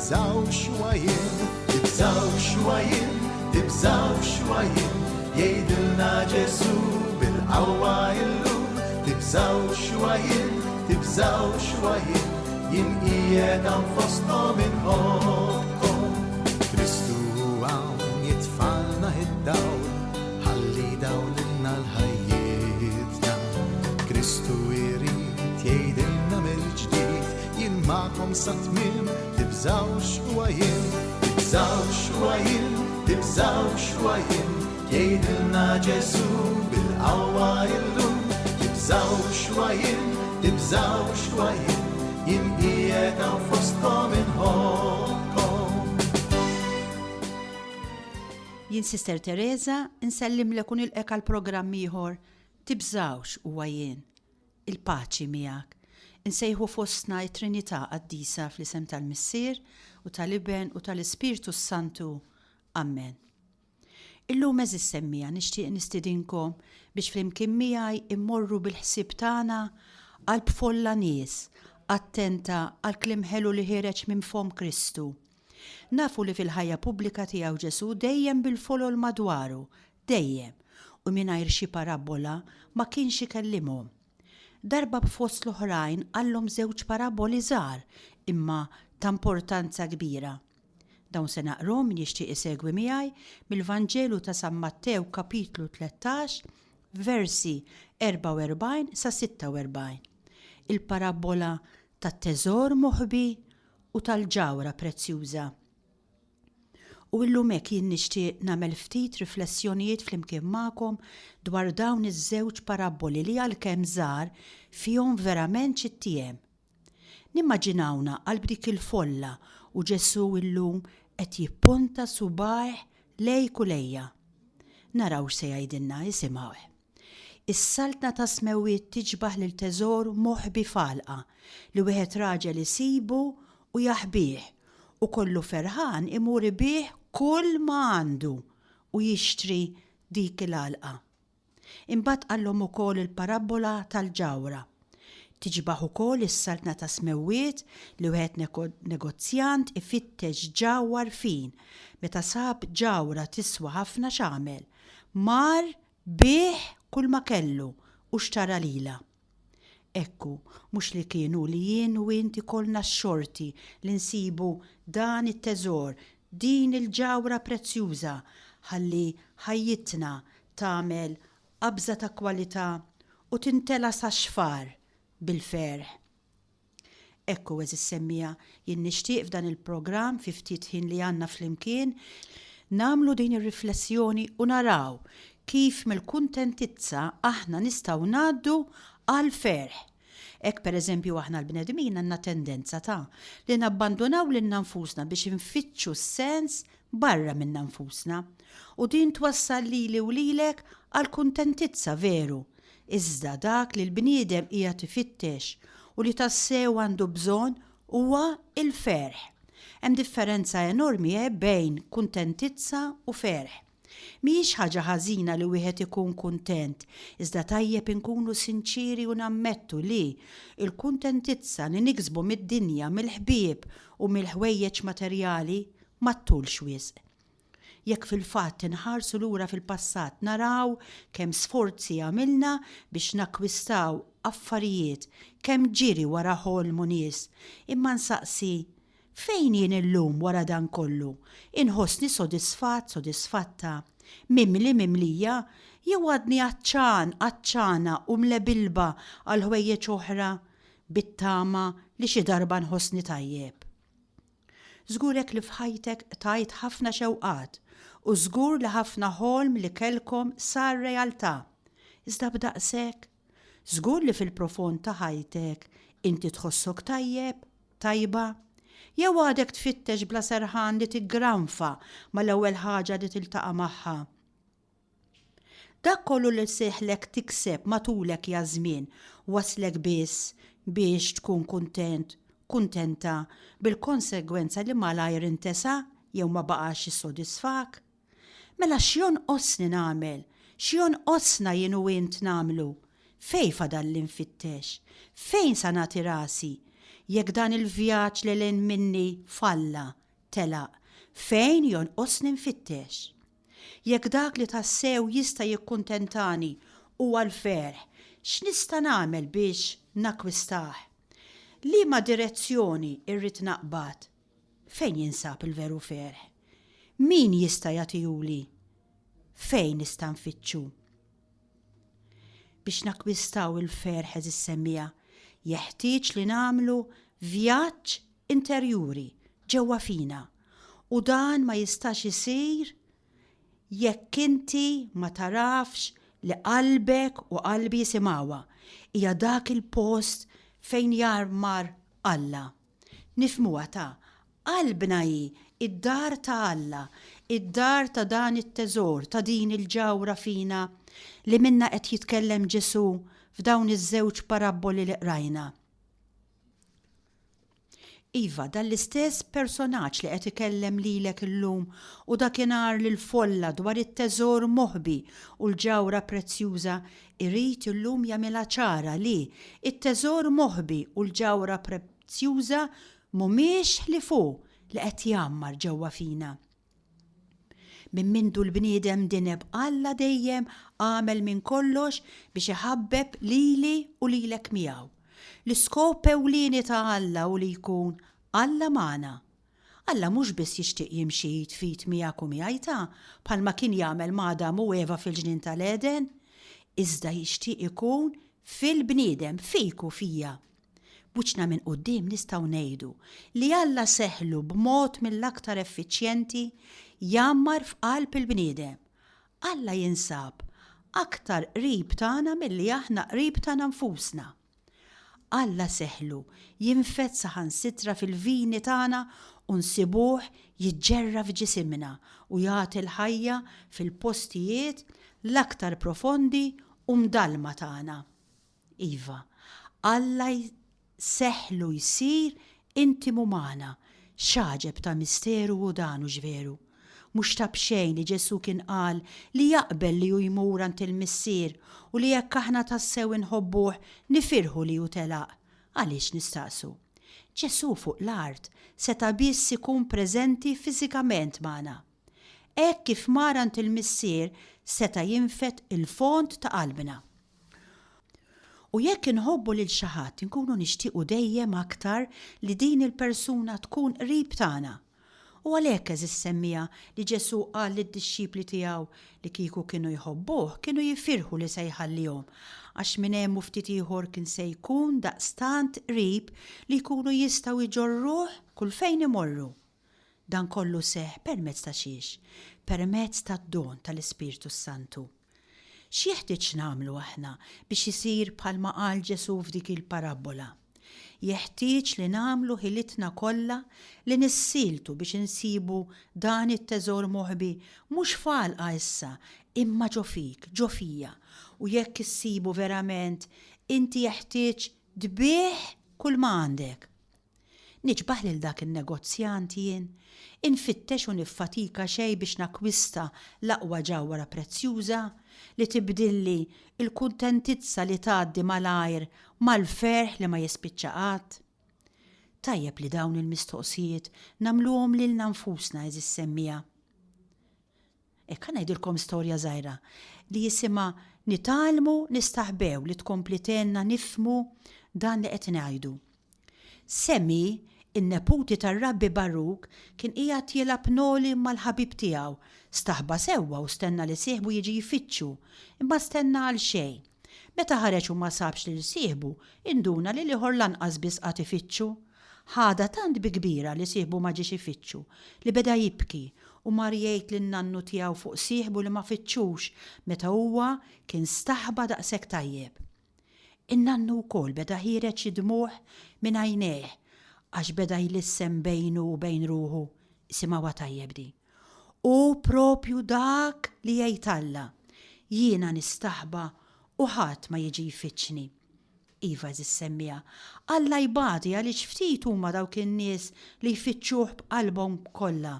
Tibżgħux huwa jien, tibżgħux huwa jien, tibżgħux huwa jien, jgħidilna Ġesù bil-qawwa illum. Tibżgħux huwa jien, tibżgħux huwa jien, jien qiegħed hawn fosthom inħobbkom. Kristu hawn jitfalna id-dawl, ħalli dawlilna l-ħajjitna. Kristu jrid jgħidilna mill-ġdid, Jien magħkom sat-tmiem, tibżgħux huwa jien, tibżgħux huwa jien, tibżgħux huwa jien, jgħidilna Ġesù bil-qawwa illum, tibżgħux huwa jien, tibżgħux huwa jien, jien qiegħed hawn fostkom inħobbkom. Jien Sister Teresa nsellimlek u nilqek għal programm ieħor Tibżgħux huwa jien. Il-paċi miegħek. Insejħu fostna t-Trinità Qaddisa fl-isem tal-Missier, u tal-Iben, u tal-Ispirtu s-Santu. Ammen. Illum għeżież semmiegħa nixtieq nistidinkom biex flimkien miegħi immorru bil-ħsieb tagħna qalb folla nies attenta għall-kliem ħelu li ħiereġ minn fomm Kristu. Nafu li fil-ħajja pubblika tiegħu Ġesù dejjem bil-folol madwaru Dejjem, u mingħajr xi parabbola ma kienx ikellimhom. Darba b'fost l-oħrajn qallhom żewġ parabboli żgħar imma ta' importanza kbira. Dawn se naqrhom min jixtieq isegwi miegħi mill-Vanġelu ta' San Mattew kapitlu 13 versi 44 sa 46. Il-parabbola tat-teżor moħbi u tal-ġawhra prezzjuża. U illum hekk jien nixtieq nagħmel ftit riflessjonijiet flimkien magħkom dwar dawn iż-żewġ parabboli li għalkemm żgħar fihom verament xi ttiegħem. Nimmaġinawna qalb dik il-folla u Ġesù illum qed jipponta subgħajh lejk u lejja. Naraw x'se jgħidilna, isimgħuh. Is-Saltna tas-Smewwiet tiġbah lil teżor moħbi f'għalqa, li wieħed raġel isibu u jaħbih, u kollu ferħan imur ibigħ kull ma għandu u jixtri dik il-għalqa. Imbagħad qallhom ukoll il-parabbola tal-ġawhra. Tiġbah ukoll is-Saltna tas-Smewwiet li wieħed negozjant ifittex ġawhar fin. Meta sab ġawhra tiswa ħafna x'għamel? Mar Biegħ kulma kellu u xtara lilha. Ekku, mhux li kien hu li jien u int ikollna x-xorti li nsibu dan it-teżor, din il-ġawhra prezzjuża, ħalli ħajjitna tagħmel qabża ta' kwalità u tintela' sax-xfar bil-ferħ. Ekku, għeżież semmiegħa, jien nixtieq f'dan il-programm, fi ftit ħin li għandna flimkien, nagħmlu din ir-riflessjoni u naraw kif mill-kuntentizza aħna nistgħu ngħaddu għall-ferħ. Hekk pereżempju aħna l-bnedmin għandna tendenza ta' li nabbandunaw lilna nfusna biex infittxu s-sens barra minna nfusna. U din twassal lili u lilek għall-kuntentizza veru Iżda dak li l-bniedem qiegħed ifittex u li tassew għandu bżonn huwa l-ferħ. Hemm differenza enormi, eh, bejn kuntentizza u ferħ. Mhijiex ħaġa ħażina li wieħed ikun kuntent, iżda tajjeb inkunu sinċieri u nammettu li l-kuntentizza li niksbu mid-dinja, mill-ħbieb u mill-ħwejjeġ materjali ma ttulx wisq. Jekk fil-fatt inħarsu lura fil-passat naraw kemm sforzi għamilna biex nakkwistaw affarijiet, kemm ġiri wara ħolm u nies. Imma nsaqsi, fejn jien illum wara dan kollu? Inħossni sodisfatt, sodisfatta, mimli, mimlija, jew għadni għatxan, għatxana u mlebilba għal ħwejjeġ oħra bit-tama li xi darba nħossni tajjeb? Żgur hekk li f'ħajtek qtajt ħafna xewqat u żgur li ħafna ħolm li kellkom sar realtà. Iżda b'daqshekk? Żgur li fil-profond ta' ħajtek inti tħossok tajjeb, tajba? Jew għadek tfittex bla serħan li tiggranfa mal-ewwel ħaġa li tiltaqa' magħha? Dak kollu li seħħlek tikseb matulek ja żmien wasslek biss biex tkun kuntent, kuntenta, bil-konsegwenza li malajr intesa jew ma baqax jissodisfak? Mela x'jonqosni nagħmel? X'jonqosna jien u int nagħmlu? Fejn fadalli nfittex? Fejn sa nagħti rasi? Jekk dan il-vjaġġ lil hinn minni falla, telaq, fejn jonqosni nfittex? Jekk dak li tassew jista' jikkuntentani huwa l-ferħ, x'nista' nagħmel biex nakkwistah? Liema direzzjoni rrid naqbad? Fejn jinsab il-veru ferħ? Min jista' jagħtihuli? Fejn nista' nfittxu? Biex nakkwistaw il-ferħ għeżież semmiegħa, jeħtieġ li nagħmlu vjaġġ interjuri ġewwa fina u dan ma jistax isir jekk inti ma tagħrafx li qalbek u qalbi jisimgħuha, hija dak il-post fejn jgħammar Alla. Nifhmuha ta' qalbna hi d-dar ta' Alla, id-dar ta' dan it-teżor, ta' din il-ġawhra fina li minnha qed jitkellem Ġesù f'dawn iż-żewġ parabboli li qrajna. Iva, dan l-istess personaġġ li qed ikellem lilek illum u dakinhar lill-folla dwar it-teżor moħbi u l-ġawhra prezzjuża irid illum jagħmilha ċara li t-teżor moħbi u l-ġawhra prezzjuża mhumiex ħlief hu li qed jgħammar ġewwa fina. Minn mindu l-bniedem dineb Alla dejjem għamel minn kollox biex iħabbeb lili u lilek miegħu. L-iskop ewlieni ta' Alla hu li jkun Alla magħna. Alla mhux biss jixtieq jimxi id f'id miegħek u miegħi ta' bħalma kien jagħmel ma' Adam u Eva fil-ġnien tal-Għeden, iżda jixtieq ikun fil-bniedem, fik u fija. B'wiċċna minn quddiem nistgħu ngħidu li Alla seħħlu b'mod mill-aktar effiċjenti jgħammar f'qalb il-bniedem. Alla jinsab aktar qrib tagħna milli aħna qrib tagħna nfusna. Alla seħħlu jinfed saħansitra fil-vini tagħna u nsibuh jiġġerra f'ġisimna u jagħti l-ħajja fil-postijiet l-aktar profondi u mdallma tagħna. Iva, Alla jseħħlu jsir intimu magħna. X'għaġeb ta' misteru hu dan, hux veru? Mhux ta' b'xejn li Ġesù kien qal li jaqbel li hu jmur għand il-Missier u li jekk aħna tassew inħobbuh nifirħu li hu telaq. Għaliex nistaqsu? Ġesù fuq l-art seta' biss ikun preżenti fiżikament magħna. Hekk kif mar għand il-Missier seta' jinfed il-fond ta' qalbna. U jekk inħobbu lil xi ħadd inkunu nixtiequ dejjem aktar li din il-persuna tkun qrib tagħna. U għalhekk għeżież semmiegħa li Ġesù qal lid-dixxipli tiegħu li kieku kienu jħobbuh kienu jifirħu li se jħallihom għax minn hemm u ftit ieħor kien se jkun daqstant qrib li jkunu jistgħu jġorruh kull fejn imorru. Dan kollu seħħ permezz ta' xiex? Permezz tad-don tal-Ispirtu s-Santu. X'jeħtieġ nagħmlu aħna biex isir bħalma qal Ġesù f'dik il-parabbola? Jeħtieġ li nagħmlu ħilitna kollha li nissieltu biex insibu dan it-teżor moħbi mhux f'għalqa issa, imma ġo fik, ġo fija. U jekk issibu verament, inti jeħtieġ tbigħ kulma għandek. Niġbaħ lil dak in-negozjant jien? Infittex u niffatika xejn biex nakkwista l-aqwa ġawhra prezzjuża, li tibdilli l-kuntentizza li tgħaddi malajr mal-ferħ li ma jispiċċa qatt? Tajjeb li dawn il-mistoqsijiet nagħmluhom lilna nfusna għeżież semmiegħa. Hekk ħa ngħidilkom storja żgħira li jisimha Nitgħallmu Nistaħbew li tkompli tgħinna nifhmu dan li qed ngħidu. Semi, in-neputi tar-Rabbi Baruk, kien qiegħed jilgħab noli mal-ħabib tiegħu. Staħba sewwa u stenna li sieħbu jiġi jfittxu, imma stenna għalxejn. Meta ħareġ u ma sabx lil sieħbu, induna li l-ieħor lanqas biss qagħad ifittxu. Ħadha tant bi kbira li sieħbu ma ġiex ifittxu, li beda jibki u mar jgħid lin-nannu tiegħu fuq sieħbu li ma fittxux meta huwa kien staħba daqshekk tajjeb. In-nannu wkoll beda ħiereġ id-dmugħ minn għajnejh għax beda jlissen bejnu u bejn ruħu, isimgħuha tajjeb din, Hu proprju dak li jgħid Alla, jiena nistaħba u ħadd ma jiġi jfittxni. Iva, għeżież semmiegħa, Alla jbati għaliex ftit huma dawk in-nies li jfittxuh b'qalbhom kollha.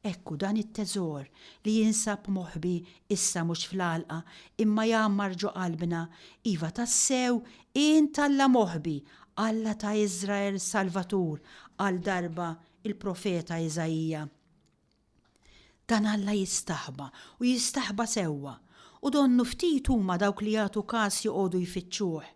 Hekk hu dan it-teżor li jinsab moħbi issa mhux fl-għalqa imma jgħammar ġo qalbna, iva tassew int Alla moħbi. Alla ta' Iżrael Salvatur, qal darba il-profeta Iżaija. Dan Alla jistaħba, u jistaħba sewwa, u donnu ftit huma dawk li jagħtu kas joqogħdu jfittxuh.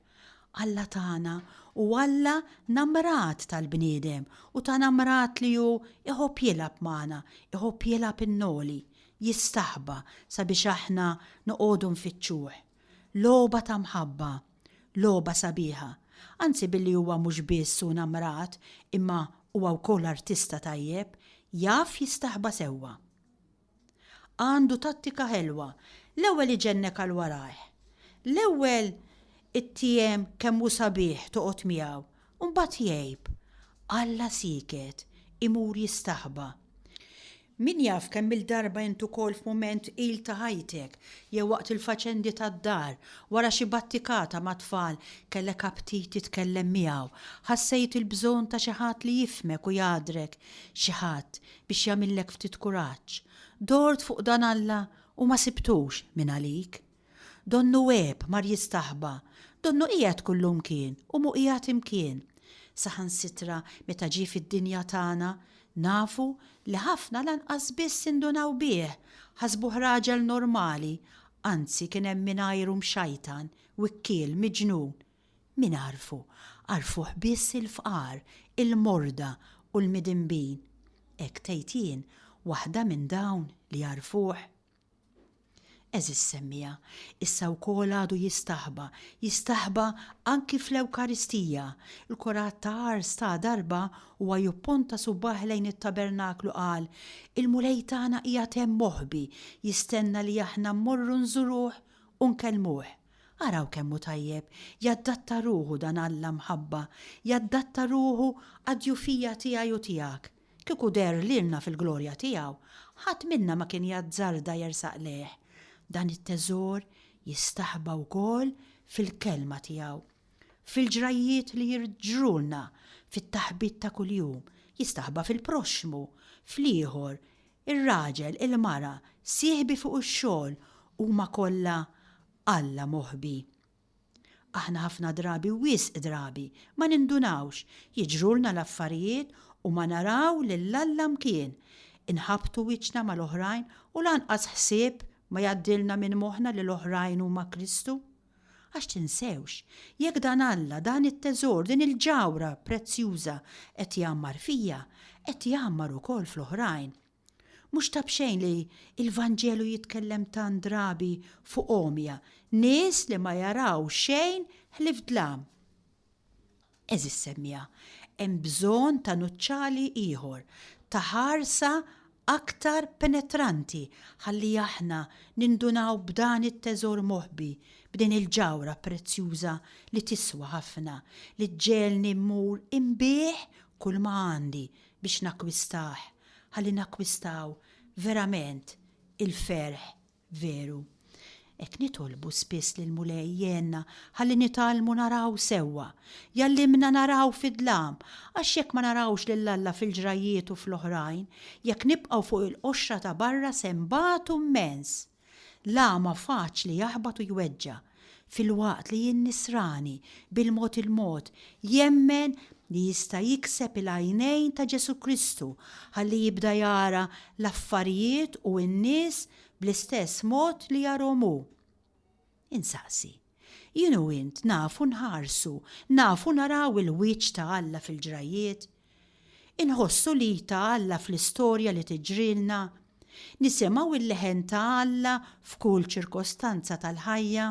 Alla tagħna hu Alla namrat tal-bniedem u ta' namrat li hu jħobb jilgħab magħna, iħobb jilgħab in-noli, jistaħba sabiex aħna noqogħdu nfittxuh. Logħba ta' mħabba. Logħba sabiħa. Anzi billi huwa mhux biss hu namrat imma huwa wkoll artista tajjeb, jaf jistaħba sewwa. Għandu tattika ħelwa, l-ewwel iġennek għal warajh. L-ewwel ittiehem kemm hu sabiħ toqgħod miegħu u mbagħad jgħib. Alla sieket, imur jistaħba. Min jaf kemm-il darba int ukoll f'mument tqil ta' ħajtek, jew waqt il-faċendi tad-dar, wara xi battikata mat-tfal, kellek aptit titkellem miegħu, ħassejt il-bżonn ta' xi ħadd li jifhmek u jagħdrek, xi ħadd biex jagħmillek ftit kuraġġ. Dort fuq dan Alla u ma sibtux mingħalik. Donnu għeb mar jistaħba, donnu qiegħed kullumkien u mhu qiegħed imkien. Saħansitra meta ġie fid-dinja tagħna, nafu li ħafna lanqas biss indunaw bih, ħasbuh raġel normali, anzi kien hemm min għajru mxajtan, wikkiel, miġnun. Min għarfu? Għarfuh biss il-fqar, il-morda u l-midinbin. Hekk tgħid jien, waħda minn dawn li għarfuh? Għeżież semmiegħa, issa wkoll għadu jistaħba, jistaħba anki fl-Ewkaristija. Il-Kurat ta' Ars ta' darba huwa jupponta subgħajh lejn it-tabernaklu qal, Il-Mulej tagħna qiegħed hemm moħbi, jistenna li aħna mmorru nżuruh u nkellmuh. Araw kemm hu tajjeb, jaddatta ruħu dan Alla mħabba, jaddatta ruħu għad-djufija tiegħi u tiegħek. Kieku deher lilna fil-glorja tiegħu, ħadd minna ma kien jazzarda jersaq lejh. Dan it-teżor jistaħba wkoll fil-Kelma tiegħu, fil-ġrajjiet li jiġrulna fit-taħbit ta' kuljum, jistaħba fil-proxxmu, fl-ieħor, ir-raġel, il-mara, sieħbi fuq ix-xogħol, huma kollha Alla moħbi. Aħna ħafna drabi, wisq drabi, ma nindunawx, jiġrulna l-affarijiet u ma naraw lil Alla mkien. Inħabbtu wiċċna mal-oħrajn u lanqas ħsieb ma jgħaddilna minn moħħna li l-oħrajn huma Kristu. Għax tinsewx, jekk dan Alla, dan it-teżor, din il-ġawhra prezzjuża qed jgħammar fija, qed jgħammar ukoll fl-oħrajn. Mhux ta' b'xejn li l-Vanġelu jitkellem tant drabi fuq għomja, nies li ma jaraw xejn ħlief dlam. Għeżież semmiegħa, hemm bżonn ta' nuċċali ieħor, ta' ħarsa aktar penetranti ħalli aħna nindunaw b'dan it-teżor moħbi, b'din il-ġawhra prezzjuża li tiswa ħafna, li ġġegħelni mmur inbigħ kulma għandi biex nakkwistah, ħalli nakkwistaw verament il-ferħ veru. Hekk nitolbu spiss lill-Mulej jgħinna ħalli nitgħallmu naraw sewwa, jgħallimna naraw fid-dlam, għax jekk ma narawx lil Alla fil-ġrajjiet u fl-oħrajn, jekk nibqgħu fuq il-qoxra ta' barra se nbatu mmens. L-agħma faċli jaħbat u jweġġa', filwaqt li n-Nisrani, bil-mod il-mod, jemmen li jista' jikseb il-għajnejn ta' Ġesù Kristu ħalli jibda jara l-affarijiet u n-nies bl-istess mod li jarhom hu. Insaqsi, Jien u int nafu nħarsu, nafu naraw il-wiċċ ta' Alla fil-ġrajjiet? Inħossu l-id ta' Alla fl-istorja li tiġrilna? Nisimgħu l-leħen ta' Alla f'kull ċirkostanza tal-ħajja?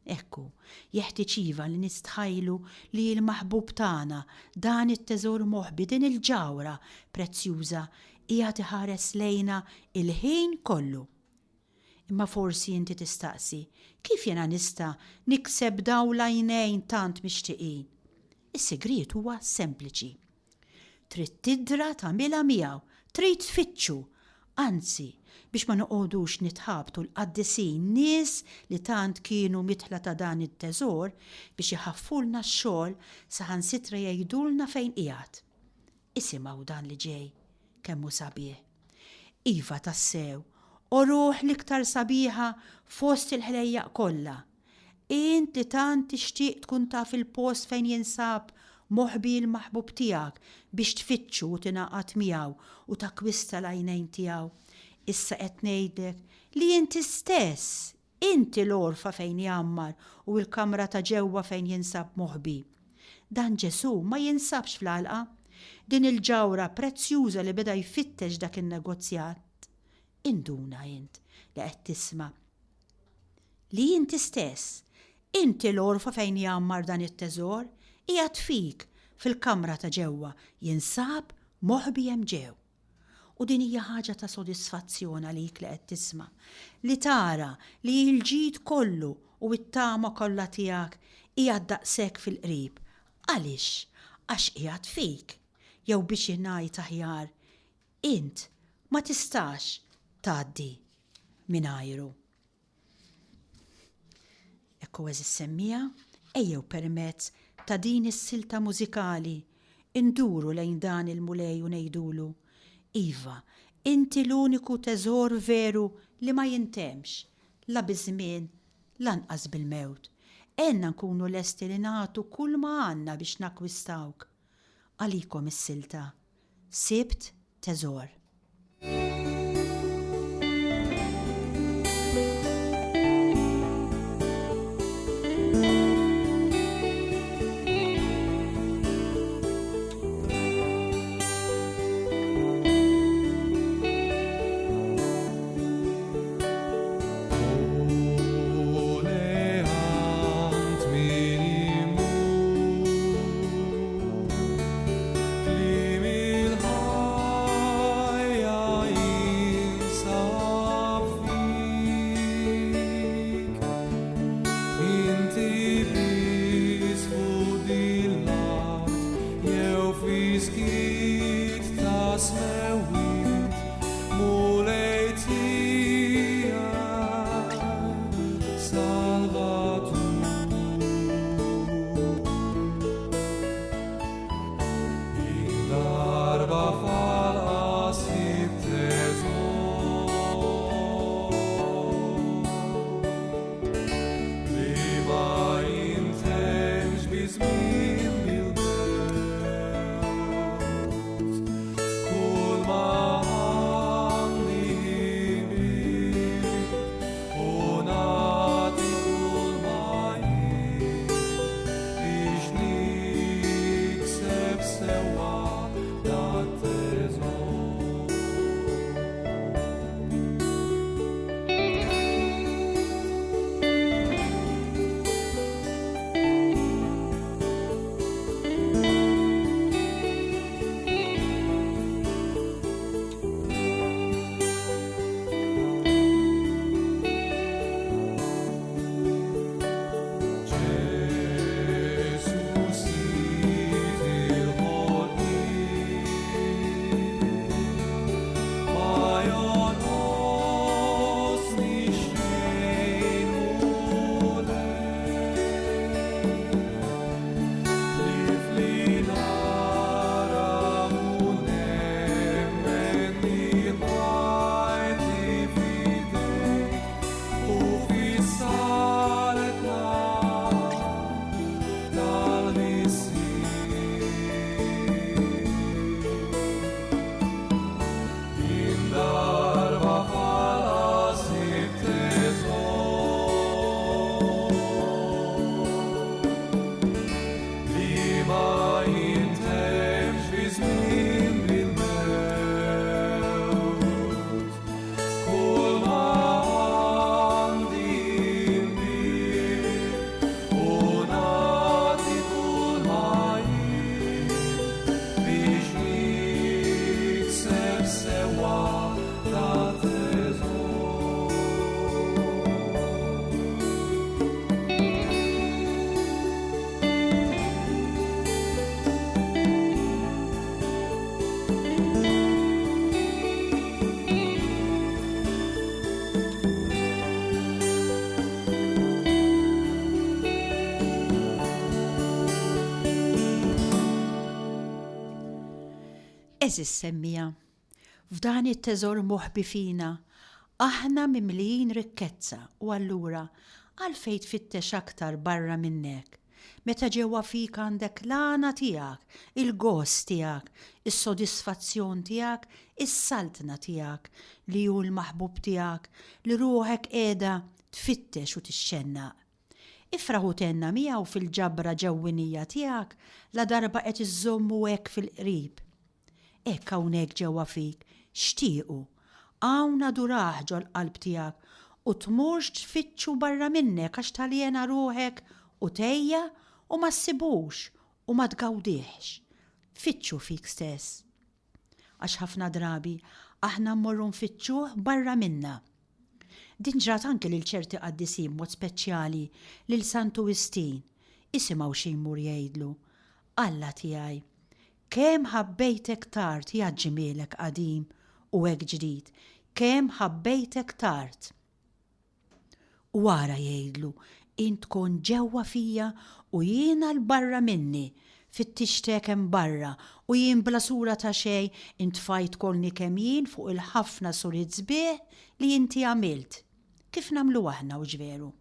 Hekk hu, jeħtieġ iva li nistħajlu li l-maħbub tagħna, dan it-teżor moħbi, din il-ġawhra prezzjuża, qiegħed iħares lejna l-ħin kollu. Imma forsi inti tistaqsi, 'Kif jiena nista' nikseb dawn l-għajnejn tant mixtiqin? Is-sigriet huwa sempliċi. Trid tidra tagħmilha miegħu, trid tfittxu. Anzi, biex ma noqogħdux nitħabtu l-qaddisin, nies li tant kienu midħla ta' dan it-teżor, biex iħaffulna x-xogħol, saħansitra jgħidulna fejn qiegħed. Isimgħu dan li ġej, kemm hu sabiħ. Iva tassew, o ruħ l-iktar sabiħa fost il-ħlejjaq kollha! Int li tant tixtieq tkun taf il-post fejn jinsab moħbi l-maħbub tiegħek biex tfittxu u tingħaqad miegħu u takkwista l-għajnejn tiegħu. Issa qed ngħidlek li inti stess, inti l-għorfa fejn jgħammar u l-kamra ta' ġewwa fejn jinsab moħbi. Dan Ġesù ma jinsabx fl-għalqa. Din il-ġawhra prezzjuża li beda jfittex dak in-negozjant. Induna int li qed tisma' li inti stess, inti l-għorfa fejn jgħammar dan it-teżor, qiegħed fik, fil-kamra ta' ġewwa, jinsab moħbi hemm ġew. U din hija ħaġa ta' sodisfazzjon għalik li qed tisma', li tara li l-ġid kollu u t-tama kollha tiegħek qiegħed daqshekk fil-qrib. Għaliex? Għax qiegħed fik. Jew biex ngħid aħjar, int ma tistax tgħaddi mingħajru. Ekku għeżież semmiegħa, ejjew permezz ta' din is-silta mużikali nduru lejn dan il-Mulej u ngħidulu, Iva, inti l-uniku teżor veru li ma jintemmx, la biż-żmien, lanqas bil-mewt. Għenna nkunu lesti li nagħtu kulma għandna biex nakkwistawk. Għalikom is-silta. Sibt teżor. Għeżież semmiegħa, f'dan it-teżor moħbi fina, aħna mimlijin rikkezza u allura għalfejn tfittex aktar barra minnek? Meta ġewwa fik għandek l-għana tiegħek, il-gost tiegħek, is-sodisfazzjon tiegħek, is-saltna tiegħek, li hu l-maħbub tiegħek, li ruħek qiegħda tfittex u tixxennaq. Ifraħ u thenna miegħu fil-ġabra ġewwinija tiegħek ladarba qed iżżommu hekk fil-qrib. Hekk hawnhekk ġewwa fik, xtiequ. Hawn adurah ġol-qalb tiegħek u tmurx tfittxu barra minnek għax taljena ruħek u tgħejja u ma ssibux u ma tgawdihx. Fittxu fik stess. Għax ħafna drabi aħna mmorru nfittxuh barra minna. Din ġrat anki lil ċerti qaddisin b'mod speċjali lil Santu Wistin. Isimgħu xi jmur jgħidlu, Alla tiegħi, Kemm ħabbejtek tard ja ġmielek qadim u hekk ġdid, kemm ħabbejtek tard! U ara jgħidlu, int kont ġewwa fija u jiena 'l barra minni, fittixtek hemm barra u jien bla sura ta' xejn intfajt kollni kemm jien fuq il-ħafna suriet sbieħ li inti għamilt. Kif nagħmlu aħna hux veru?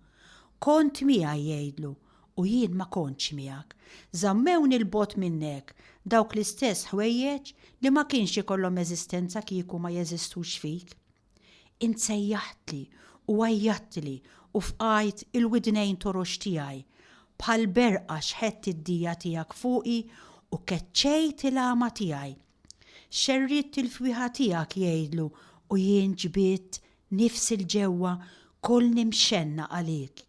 Kont miegħi jgħidlu u jien ma kontx miegħek. Żammewni 'l bogħod minnek dawk l-istess ħwejjeġ li ma kienx ikollhom eżistenza kieku ma jeżistux fik. Int sejjaħtli u għajjattli u fqajt il-widnejn torox tiegħi. Bħal berqa xħett id-dija tiegħek fuqi u keċċejt il-għama tiegħi. Xerridt il-fwieħa tiegħek jgħidlu u jien ġbidt nifsi 'l ġewwa kollni mxennaq għalik.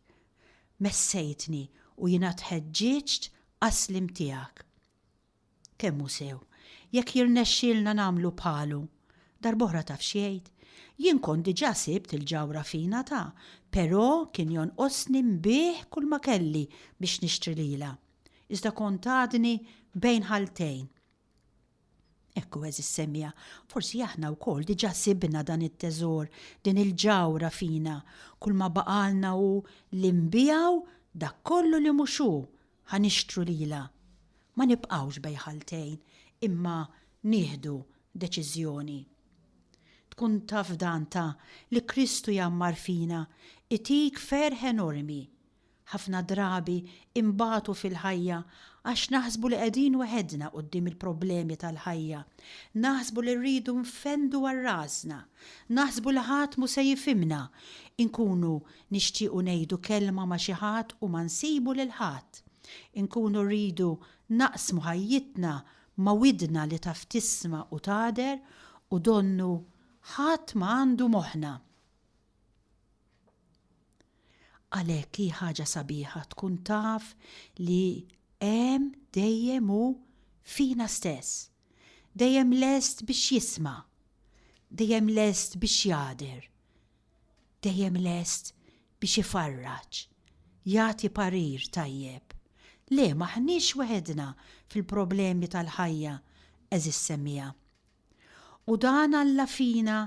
Messejtni u jiena tħeġġiġt għas-sliem tiegħek. Kemm hu sew, jekk jirnexxielna nagħmlu bħalu. Darb'oħra taf x'jgħid? Jien kont diġà sibt il-ġawhra fina ta', però kien jonqosni nbigħ kulma kelli biex nixtri lilha. Iżda kont għadni bejn ħaltejn. Hekk hu għeżież semmiegħa, forsi aħna wkoll diġà sibna dan it-teżor, din il-ġawhra fina, kulma baqgħalna hu li nbigħu dak kollu li mhux hu ħa nixtru lilha. Ma nibqgħux bejn ħaltejn imma nieħdu deċiżjoni. Tkun taf dan ta' li Kristu jgħammar fina, itik ferħ enormi. Ħafna drabi inbatu fil-ħajja għax naħsbu li qegħdin waħedna quddiem il-problemi tal-ħajja. Naħsbu li rridu nfendu għal rasna. Naħsbu li ħadd mhu se jifhimna. Inkunu nixtiequ ngħidu kelma ma' xi ħadd u ma nsibu lil ħadd. Inkunu rridu naqsmu ħajjitna ma' widna li taf tisma' u tagħder u donnu ħadd ma għandu moħħna. Għalhekk hi ħaġa sabiħa tkun taf li hemm dejjem hu fina stess, dejjem lest biex jisma', dejjem lest biex jagħder, dejjem lest biex ifarraġ, jagħti parir tajjeb. Le, m'aħniex weħedna fil-problemi tal-ħajja, għeżież semmiegħa. U dan Alla fina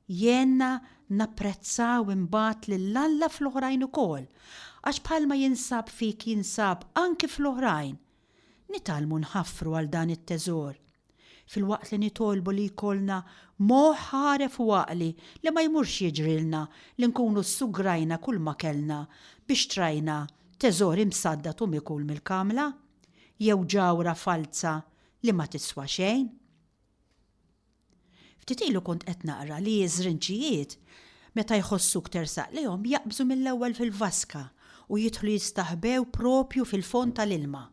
jgħinna napprezzaw imbagħad lil Alla fl-oħrajn ukoll, għax bħalma jinsab fik jinsab anki fl-oħrajn. Nitgħallmu nħaffru għal dan it-teżor, filwaqt li nitolbu li jkollna moħħ għaref u għaqli li ma jmurx jiġrilna li nkunu ssugrajna kulma kellna biex trajna teżor imsaddad u mikul mill-kamla, jew ġawhra falza li ma tiswa xejn. Ftit ilu kont qed naqra li ż-żrinċijiet meta jħossuk tersaq lejhom jaqbżu mill-ewwel fil-vaska u jidħlu jistaħbew propju fil-fond tal-ilma.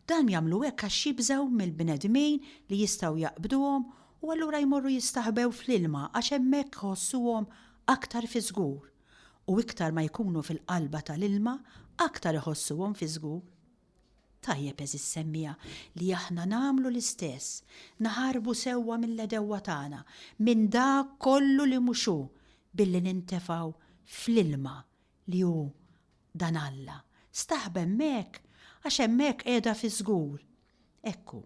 Dan jagħmlu hekk għax jibżgħu mill-bnedmin li jistgħu jaqbduhom u allura jmorru jistaħbew fl-ilma għax hemmhekk iħossuhom aktar fiż-żgur. U iktar ma jkunu fil-qalba tal-ilma aktar iħossuhom fiż-żgur. Tajjeb għeżież semmiegħa li aħna nagħmlu l-istess, naħarbu sewwa mill-għedewwa tagħna, minn dak kollu li mhux hu, billi nintefgħu fl-ilma li hu dan Alla. Staħba hemmhekk, għax hemmhekk qiegħda fiż-żgur. Hekk hu,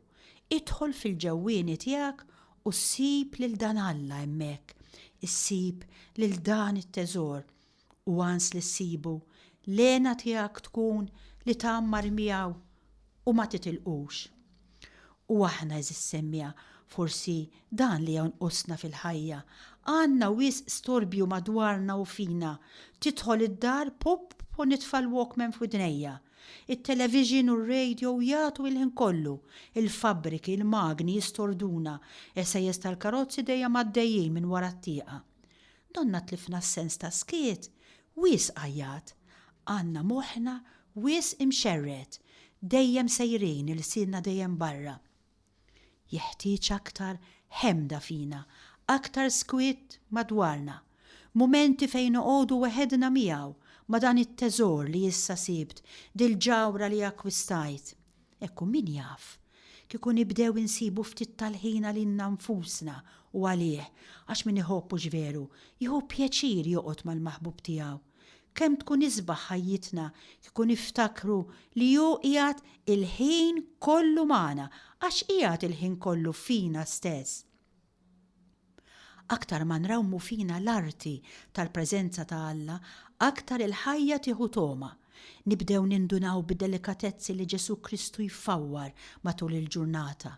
idħol fil-ġewwieni tiegħek u ssib lil dan Alla hemmhekk, issib lil dan it-teżor U għans li ssibu, l-hena tiegħek tkun li tgħammar miegħu u ma titilqux. U aħna, għeżież semmiegħa, forsi dan li jonqosna fil-ħajja. Għandna wisq storbju madwarna u fina. Tidħol id-dar, pupp u nitfa' l-walkman f'widnejja. It-television u r-radio jagħtu il-ħin kollu, il-fabbriki, il-magni jistorduna, il-ħsejjes tal-karozzi dejjem għaddejjin minn wara t-tieqa. Donna tlifna s-sens ta' skiet, wisq għajjat. Għandna moħħna wisq imxerred, dejjem sejrin, ilsienna dejjem barra. Jeħtieġ aktar ħemda fina, aktar skwiet madwarna, mumenti fejn noqogħdu weħedna miegħu, ma' dan it-teżor li issa sibt, dil-ġawhra li akkwistajt. Hekk u min jaf, kieku nibdew insibu ftit tal-ħin għalina nfusna u għalih, għax min iħobb hux veru, jieħu pjaċir joqgħod mal-maħbub tiegħu. Kemm tkun isbaħ ħajjitna kieku niftakru li hu qiegħed il-ħin kollu magħna għax qiegħed il-ħin kollu fina stess. Aktar ma nrawmu fina l-arti tal-preżenza ta' Alla, aktar il-ħajja tieħu togħma. Nibdew nindunaw bid-delikatezzi li Ġesù Kristu jfawwar matul il-ġurnata.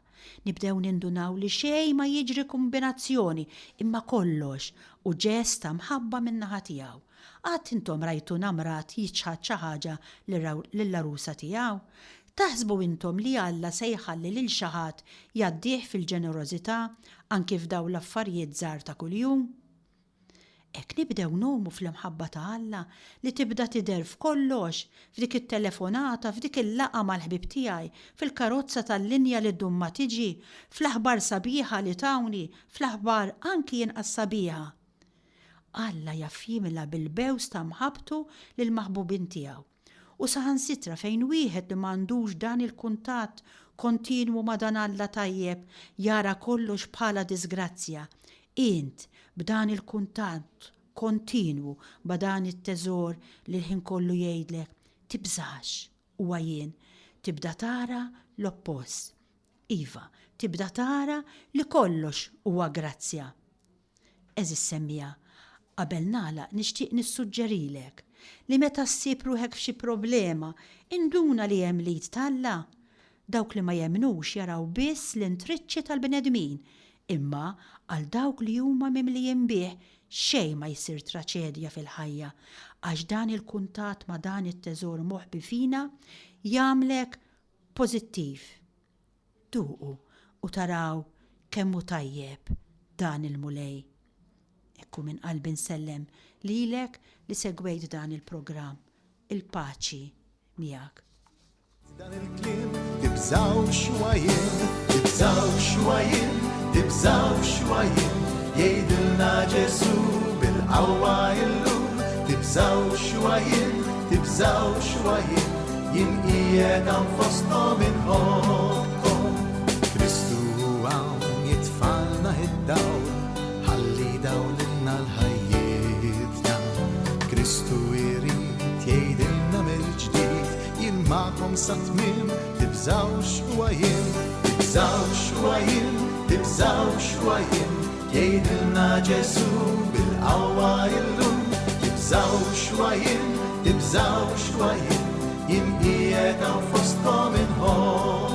Nibdew nindunaw li xejn ma jiġri kumbinazzjoni imma kollox hu ġest ta' mħabba min-naħa tiegħu. Qatt intom rajtu namrat jiċħad xi ħaġa lill-għarusa tiegħu? Taħsbu intom li Alla se jħalli lil xi ħadd jgħaddih fil-ġenerożità anki f'dawn l-affarijiet żgħar ta' kuljum? Hekk nibdew ngħumu fl-imħabba ta' Alla li tibda tidher f'kollox, f'dik it-telefonata, f'dik il-laqgħa mal-ħbieb tiegħi, fil-karozza tal-linja li ddum ma tiġi, fl-aħbar sabiħa li tawni, fl-aħbar anki inqas sabiħa. Alla jaf jimla bil-bews ta' mħabbtu lill-maħbubin tiegħu. U saħansitra fejn wieħed li m'għandux dan il-kuntatt kontinwu ma' dan Alla tajjeb jara kollox bħala diżgrazzja, int, b'dan il-kuntatt kontinwu ma' dan it-teżor li l-ħin kollu jgħidlek, Tibżax, huwa jien, tibda tara l-oppost. Iva, tibda tara li kollox huwa grazzja. Għeżież semmiegħa, qabel nagħlaq nixtieq nissuġġerilek li meta ssib ruħek f'xi problema, induna li hemm l-id t'Alla. Dawk li ma jemmnux jaraw biss l-intriċċi tal-bnedmin, imma għal dawk li huma mimlijin bih xejn ma jsir traċedja fil-ħajja, għax dan il-kuntatt ma' dan it-teżor moħbi fina jagħmlek pożittiv. Duqu u taraw kemm hu tajjeb dan il-Mulej. Hekk hu minn qalbi nsellem lilek li segwejt dan il-programm. Il-paċi miegħek. Dan il-kliem tibżgħux huwa jien, tibżgħux huwa jien, tibżgħux huwa jien, jgħidilna Ġesù bil-qawwa illum, tibżgħux huwa jien, tibżgħux huwa jien, Jien qiegħed hawn fosthom inħobbkom. Kristu hu hawn jitfalna id-dawl, ħalli dawlilna l-ħajjitna. Kristu jrid jgħidilna mill-ġdid, jien magħkom sa tmiem, tibżgħux huwa jien, tibżgħux huwa jien, tibżgħux huwa jien. Jgħidilna Ġesù bil-qawwa illum, tibżgħux huwa jien, tibżgħux huwa jien, jien qiegħed hawn fostkom inħobbkom.